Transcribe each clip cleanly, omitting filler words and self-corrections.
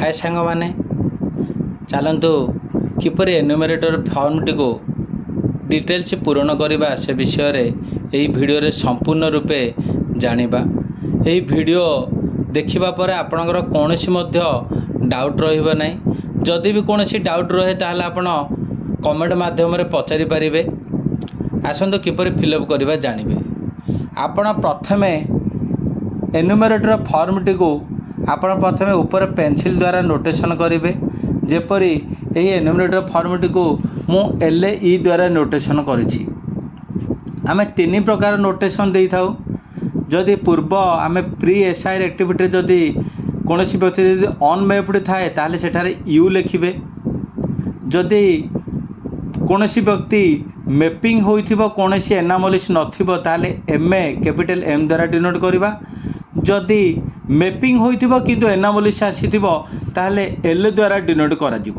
ହାଏ ସାଙ୍ଗମାନେ, ଚାଲନ୍ତୁ କିପରି ଏନ୍ୟୁମେରେଟର୍ ଫର୍ମଟିକୁ ଡିଟେଲ୍ସ ପୂରଣ କରିବା, ସେ ବିଷୟରେ ଏହି ଭିଡ଼ିଓରେ ସମ୍ପୂର୍ଣ୍ଣ ରୂପେ ଜାଣିବା। ଏହି ଭିଡ଼ିଓ ଦେଖିବା ପରେ ଆପଣଙ୍କର କୌଣସି ମଧ୍ୟ ଡାଉଟ୍ ରହିବ ନାହିଁ। ଯଦି ବି କୌଣସି ଡାଉଟ୍ ରହେ, ତାହେଲେ ଆପଣ କମେଣ୍ଟ ମାଧ୍ୟମରେ ପଚାରି ପାରିବେ। ଆସନ୍ତୁ, କିପରି ଫିଲ୍ଅପ୍ କରିବା ଜାଣିବେ। ଆପଣ ପ୍ରଥମେ ଏନ୍ୟୁମେରେଟର୍ ଫର୍ମଟିକୁ ଆପଣ ପ୍ରଥମେ ଉପରେ ପେନସିଲ୍ ଦ୍ୱାରା ନୋଟେସନ୍ କରିବେ। ଯେପରି ଏହି ଏନ୍ୟୁମେରେଟର୍ ଫର୍ମଟିକୁ ମୁଁ ଏଲ୍ ଇ ଦ୍ୱାରା ନୋଟେସନ୍ କରିଛି। ଆମେ ତିନି ପ୍ରକାର ନୋଟେସନ୍ ଦେଇଥାଉ। ଯଦି ପୂର୍ବ ଆମେ ପ୍ରି ଏସ୍ଆଇଆର୍ ଆକ୍ଟିଭିଟିରେ ଯଦି କୌଣସି ବ୍ୟକ୍ତି ଯଦି ଅନମେପ୍ଡ ଥାଏ, ତାହେଲେ ସେଠାରେ you ଲେଖିବେ। ଯଦି କୌଣସି ବ୍ୟକ୍ତି ମେପିଂ ହୋଇଥିବ, କୌଣସି ଏନାମୋଲିସ୍ ନଥିବ, ତାହେଲେ ଏମ୍ ଏ, କ୍ୟାପିଟାଲ୍ ଏମ୍ ଦ୍ୱାରା ଡିନୋଟ୍ କରିବା। ଯଦି ମେପିଂ ହୋଇଥିବ କିନ୍ତୁ ଏନାମୋଲିସ୍ ଆସିଥିବ, ତାହେଲେ ଏଲ୍ ଦ୍ୱାରା ଡିନୋଟ୍ କରାଯିବ।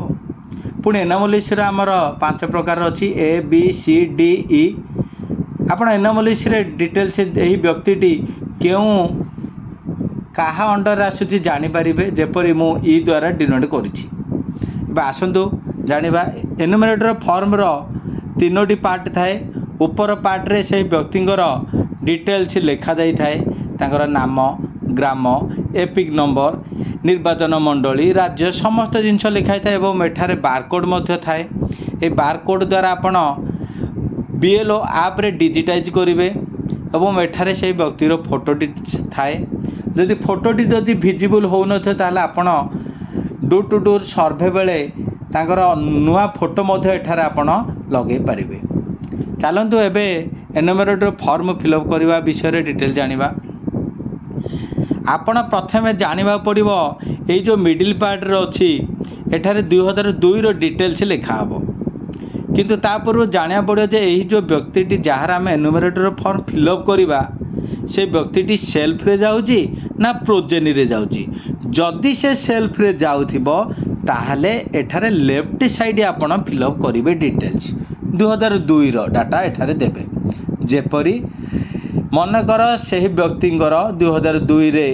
ପୁଣି ଏନାମୋଲିସ୍ର ଆମର ପାଞ୍ଚ ପ୍ରକାର ଅଛି: ଏ, ବି, ସି, ଡି, ଇ। ଆପଣ ଏନାମୋଲିସ୍ରେ ଡିଟେଲ୍ସ ଏହି ବ୍ୟକ୍ତିଟି କେଉଁ କାହା ଅଣ୍ଡରରେ ଆସୁଛି ଜାଣିପାରିବେ। ଯେପରି ମୁଁ ଇ ଦ୍ୱାରା ଡିନୋଟ୍ କରିଛି। ଏବେ ଆସନ୍ତୁ ଜାଣିବା, ଏନୁମେରେଟର ଫର୍ମର ତିନୋଟି ପାର୍ଟ ଥାଏ। ଉପର ପାର୍ଟରେ ସେହି ବ୍ୟକ୍ତିଙ୍କର ଡିଟେଲ୍ସ ଲେଖାଯାଇଥାଏ। ତାଙ୍କର ନାମ, ଗ୍ରାମ, ଏପିକ୍ ନମ୍ବର, ନିର୍ବାଚନ ମଣ୍ଡଳୀ, ରାଜ୍ୟ, ସମସ୍ତ ଜିନିଷ ଲେଖା ହେଇଥାଏ ଏବଂ ଏଠାରେ ବାରକୋଡ଼୍ ମଧ୍ୟ ଥାଏ। ଏହି ବାରକୋଡ଼୍ ଦ୍ୱାରା ଆପଣ ବିଏଲ୍ଓ ଆପ୍ରେ ଡିଜିଟାଇଜ୍ କରିବେ ଏବଂ ଏଠାରେ ସେହି ବ୍ୟକ୍ତିର ଫଟୋଟି ଥାଏ। ଯଦି ଫଟୋଟି ଯଦି ଭିଜିବୁଲ୍ ହେଉନଥିବ, ତାହେଲେ ଆପଣ ଡୋର୍ ଟୁ ଡୋର୍ ସର୍ଭେ ବେଳେ ତାଙ୍କର ନୂଆ ଫଟୋ ମଧ୍ୟ ଏଠାରେ ଆପଣ ଲଗାଇ ପାରିବେ। ଚାଲନ୍ତୁ, ଏବେ ଏନୁମେରେଟର ଫର୍ମ ଫିଲ୍ଅପ୍ କରିବା ବିଷୟରେ ଡିଟେଲ୍ ଜାଣିବା। ଆପଣ ପ୍ରଥମେ ଜାଣିବାକୁ ପଡ଼ିବ, ଏଇ ଯେଉଁ ମିଡ଼ିଲ୍ ପାର୍ଟରେ ଅଛି, ଏଠାରେ 2002ର ଡିଟେଲ୍ସ ଲେଖା ହେବ। କିନ୍ତୁ ତା ପୂର୍ବରୁ ଜାଣିବାକୁ ପଡ଼ିବ ଯେ ଏହି ଯେଉଁ ବ୍ୟକ୍ତିଟି, ଯାହାର ଆମେ ଏନୁମେରେଟର ଫର୍ମ ଫିଲ୍ଅପ୍ କରିବା, ସେ ବ୍ୟକ୍ତିଟି ସେଲ୍ଫରେ ଯାଉଛି ନା ପ୍ରୋଜେନିରେ ଯାଉଛି। ଯଦି ସେ ସେଲ୍ଫରେ ଯାଉଥିବ, ତାହେଲେ ଏଠାରେ ଲେଫ୍ଟ ସାଇଡ଼୍ ଆପଣ ଫିଲ୍ଅପ୍ କରିବେ। ଡିଟେଲ୍ସ 2002ର ଡାଟା ଏଠାରେ ଦେବେ। ଯେପରି ମନେକର ସେହି ବ୍ୟକ୍ତିଙ୍କର 2002ରେ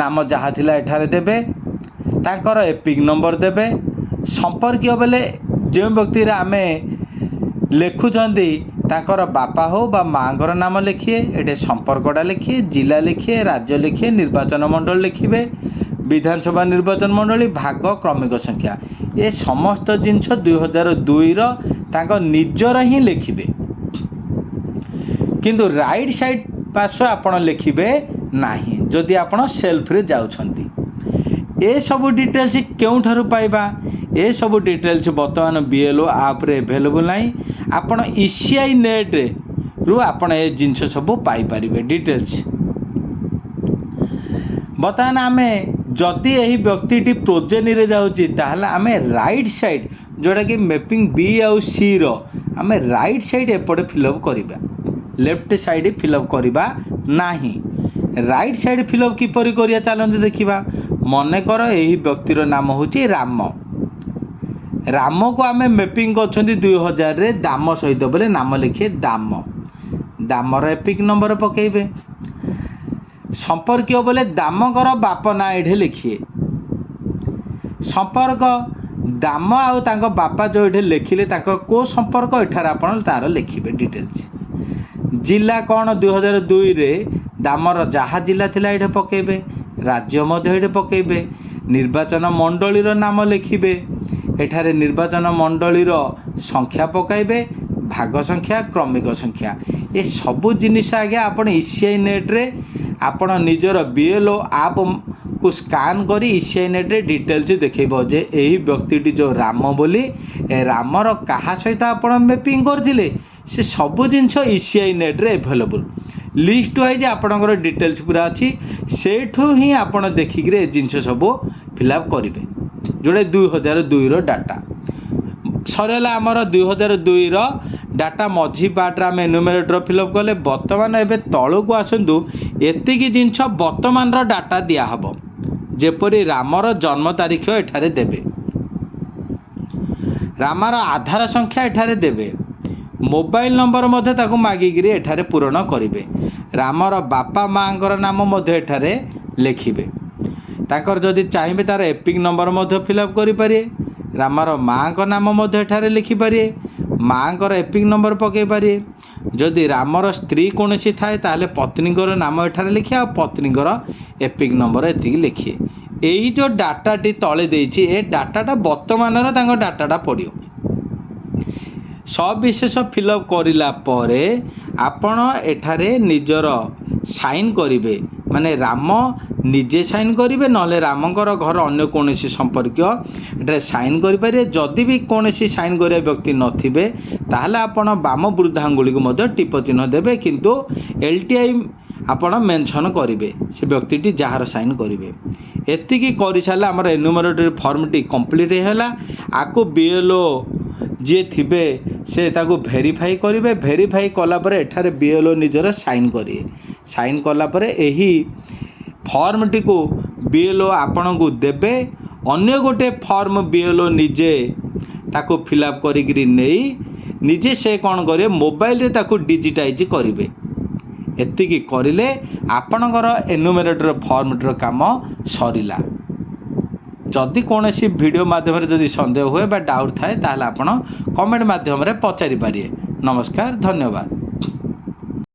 ନାମ ଯାହା ଥିଲା ଏଠାରେ ଦେବେ, ତାଙ୍କର ଏପିକ୍ ନମ୍ବର ଦେବେ। ସମ୍ପର୍କୀୟ ବେଲେ ଯେଉଁ ବ୍ୟକ୍ତିରେ ଆମେ ଲେଖୁଛନ୍ତି, ତାଙ୍କର ବାପା ହଉ ବା ମାଆଙ୍କର ନାମ ଲେଖିବେ। ଏଠି ସମ୍ପର୍କଟା ଲେଖିବେ, ଜିଲ୍ଲା ଲେଖିବେ, ରାଜ୍ୟ ଲେଖିବେ, ନିର୍ବାଚନ ମଣ୍ଡଳୀ ଲେଖିବେ, ବିଧାନସଭା ନିର୍ବାଚନ ମଣ୍ଡଳୀ, ଭାଗ, କ୍ରମିକ ସଂଖ୍ୟା, ଏ ସମସ୍ତ ଜିନିଷ 2002ର ତାଙ୍କ ନିଜର ହିଁ ଲେଖିବେ। କିନ୍ତୁ ରାଇଟ୍ ସାଇଡ଼୍ ପାର୍ଶ୍ୱ ଆପଣ ଲେଖିବେ ନାହିଁ, ଯଦି ଆପଣ ସେଲ୍ଫରେ ଯାଉଛନ୍ତି। ଏସବୁ ଡିଟେଲ୍ସ କେଉଁଠାରୁ ପାଇବା? ଏସବୁ ଡିଟେଲ୍ସ ବର୍ତ୍ତମାନ ବିଏଲ୍ଓ ଆପ୍ରେ ଆଭେଲେବୁଲ୍ ନାହିଁ। ଆପଣ ଇସିଆଇ ନେଟ୍ରୁ ଆପଣ ଏ ଜିନିଷ ସବୁ ପାଇପାରିବେ ଡିଟେଲ୍ସ। ବର୍ତ୍ତମାନ ଆମେ ଯଦି ଏହି ବ୍ୟକ୍ତିଟି ପ୍ରୋଜେନିରେ ଯାଉଛି, ତାହେଲେ ଆମେ ରାଇଟ୍ ସାଇଡ଼୍, ଯେଉଁଟାକି ମେପିଂ ବି ଆଉ ସିର, ଆମେ ରାଇଟ୍ ସାଇଡ଼୍ ଏପଟେ ଫିଲ୍ଅପ୍ କରିବା, ଲେଫ୍ଟ ସାଇଡ଼୍ ଫିଲ୍ଅପ୍ କରିବା ନାହିଁ। ରାଇଟ୍ ସାଇଡ଼୍ ଫିଲ୍ଅପ୍ କିପରି କରିବା, ଚାଲନ୍ତୁ ଦେଖିବା। ମନେକର ଏହି ବ୍ୟକ୍ତିର ନାମ ହେଉଛି ରାମ। ରାମକୁ ଆମେ ମେପିଂ କରୁଛନ୍ତି 2000ରେ ଦାମ ସହିତ ବୋଲେ ନାମ ଲେଖିଏ ଦାମ, ଦାମର ଏପିକ୍ ନମ୍ବର ପକାଇବେ। ସମ୍ପର୍କୀୟ ବୋଲେ ଦାମଙ୍କର ବାପ ନାଁ ଏଠି ଲେଖିଏ। ସମ୍ପର୍କ ଦାମ ଆଉ ତାଙ୍କ ବାପା ଯେଉଁ ଏଠି ଲେଖିଲେ, ତାଙ୍କର କେଉଁ ସମ୍ପର୍କ, ଏଠାରେ ଆପଣ ତାର ଲେଖିବେ ଡିଟେଲ୍ସ। ଜିଲ୍ଲା କ'ଣ? 2002ରେ ଦାମର ଯାହା ଜିଲ୍ଲା ଥିଲା ଏଇଠି ପକାଇବେ। ରାଜ୍ୟ ମଧ୍ୟ ଏଇଠି ପକାଇବେ। ନିର୍ବାଚନ ମଣ୍ଡଳୀର ନାମ ଲେଖିବେ। ଏଠାରେ ନିର୍ବାଚନ ମଣ୍ଡଳୀର ସଂଖ୍ୟା ପକାଇବେ, ଭାଗ ସଂଖ୍ୟା, କ୍ରମିକ ସଂଖ୍ୟା, ଏ ସବୁ ଜିନିଷ ଆଜ୍ଞା ଆପଣ ଇସିଆଇ ନେଟ୍ରେ ଆପଣ ନିଜର ବିଏଲ୍ଓ ଆପ୍କୁ ସ୍କାନ୍ କରି ଇସିଆଇ ନେଟ୍ରେ ଡିଟେଲ୍ସ ଦେଖେଇବ ଯେ ଏହି ବ୍ୟକ୍ତିଟି ଯେଉଁ ରାମ ବୋଲି, ଏ ରାମର କାହା ସହିତ ଆପଣ ମେପିଂ କରିଥିଲେ, ସେ ସବୁ ଜିନିଷ ଇସିଆଇ ନେଟ୍ରେ ଆଭେଲେବୁଲ୍। ଲିଷ୍ଟ ୱାଇଜ୍ ଆପଣଙ୍କର ଡିଟେଲ୍ସ ପୁରା ଅଛି। ସେଇଠୁ ହିଁ ଆପଣ ଦେଖିକିରି ଏ ଜିନିଷ ସବୁ ଫିଲ୍ଅପ୍ କରିବେ, ଯେଉଁଟା 2002ର ଡାଟା ସରିଗଲା। ଆମର 2002ର ଡାଟା ମଝି ପାର୍ଟରେ ଆମେ ଏନୁମେରେଟର ଫିଲ୍ଅପ୍ କଲେ। ବର୍ତ୍ତମାନ ଏବେ ତଳକୁ ଆସନ୍ତୁ। ଏତିକି ଜିନିଷ ବର୍ତ୍ତମାନର ଡାଟା ଦିଆହେବ। ଯେପରି ରାମର ଜନ୍ମ ତାରିଖ ଏଠାରେ ଦେବେ, ରାମର ଆଧାର ସଂଖ୍ୟା ଏଠାରେ ଦେବେ, ମୋବାଇଲ ନମ୍ବର ମଧ୍ୟ ତାକୁ ମାଗିକିରି ଏଠାରେ ପୂରଣ କରିବେ, ରାମର ବାପା ମାଆଙ୍କର ନାମ ମଧ୍ୟ ଏଠାରେ ଲେଖିବେ। ତାଙ୍କର ଯଦି ଚାହିଁବେ, ତା'ର ଏପିକ୍ ନମ୍ବର ମଧ୍ୟ ଫିଲ୍ଅପ୍ କରିପାରିବେ। ରାମର ମାଆଙ୍କ ନାମ ମଧ୍ୟ ଏଠାରେ ଲେଖିପାରିବେ, ମାଆଙ୍କର ଏପିକ୍ ନମ୍ବର ପକାଇ ପାରିବେ। ଯଦି ରାମର ସ୍ତ୍ରୀ କୌଣସି ଥାଏ, ତାହେଲେ ପତ୍ନୀଙ୍କର ନାମ ଏଠାରେ ଲେଖିବେ ଆଉ ପତ୍ନୀଙ୍କର ଏପିକ୍ ନମ୍ବର ଏତିକି ଲେଖିବେ। ଏଇ ଯେଉଁ ଡାଟାଟି ତଳେ ଦେଇଛି, ଏ ଡାଟାଟା ବର୍ତ୍ତମାନର ତାଙ୍କ ଡାଟାଟା ପଡ଼ିବ। ସବିଶେଷ ଫିଲ୍ଅପ୍ କରିଲା ପରେ ଆପଣ ଏଠାରେ ନିଜର ସାଇନ୍ କରିବେ, ମାନେ ରାମ ନିଜେ ସାଇନ୍ କରିବେ, ନହେଲେ ରାମଙ୍କର ଘର ଅନ୍ୟ କୌଣସି ସମ୍ପର୍କୀୟ ଏଠାରେ ସାଇନ୍ କରିପାରିବେ। ଯଦି ବି କୌଣସି ସାଇନ୍ କରିବା ବ୍ୟକ୍ତି ନଥିବେ, ତାହେଲେ ଆପଣ ବାମ ବୃଦ୍ଧା ଆଙ୍ଗୁଳିକୁ ମଧ୍ୟ ଟିପ ଚିହ୍ନ ଦେବେ, କିନ୍ତୁ LTI ଆପଣ ମେନସନ୍ କରିବେ ସେ ବ୍ୟକ୍ତିଟି ଯାହାର ସାଇନ୍ କରିବେ। ଏତିକି କରିସାରିଲେ ଆମର ଏନୁମରେଟରୀ ଫର୍ମଟି କମ୍ପ୍ଲିଟ୍ ହେଇଗଲା। ଆକୁ ବିଏଲ୍ଓ ଯିଏ ଥିବେ, ସେ ତାକୁ ଭେରିଫାଇ କରିବେ। ଭେରିଫାଇ କଲା ପରେ ଏଠାରେ ବିଏଲ୍ଓ ନିଜର ସାଇନ୍ କରିବେ। ସାଇନ୍ କଲା ପରେ ଏହି ଫର୍ମଟିକୁ ବିଏଲ୍ଓ ଆପଣଙ୍କୁ ଦେବେ। ଅନ୍ୟ ଗୋଟେ ଫର୍ମ ବିଏଲ୍ଓ ନିଜେ ତାକୁ ଫିଲ୍ଅପ୍ କରିକିରି ନେଇ ନିଜେ ସେ କ'ଣ କରିବେ, ମୋବାଇଲରେ ତାକୁ ଡିଜିଟାଇଜ୍ କରିବେ। ଏତିକି କରିଲେ ଆପଣଙ୍କର ଏନୁମେରେଟର ଫର୍ମଟିର କାମ ସରିଲା। ଯଦି କୌଣସି ଭିଡ଼ିଓ ମାଧ୍ୟମରେ ଯଦି ସନ୍ଦେହ ହୁଏ ବା ଡାଉଟ୍ ଥାଏ, ତାହେଲେ ଆପଣ କମେଣ୍ଟ ମାଧ୍ୟମରେ ପଚାରି ପାରିବେ। ନମସ୍କାର, ଧନ୍ୟବାଦ।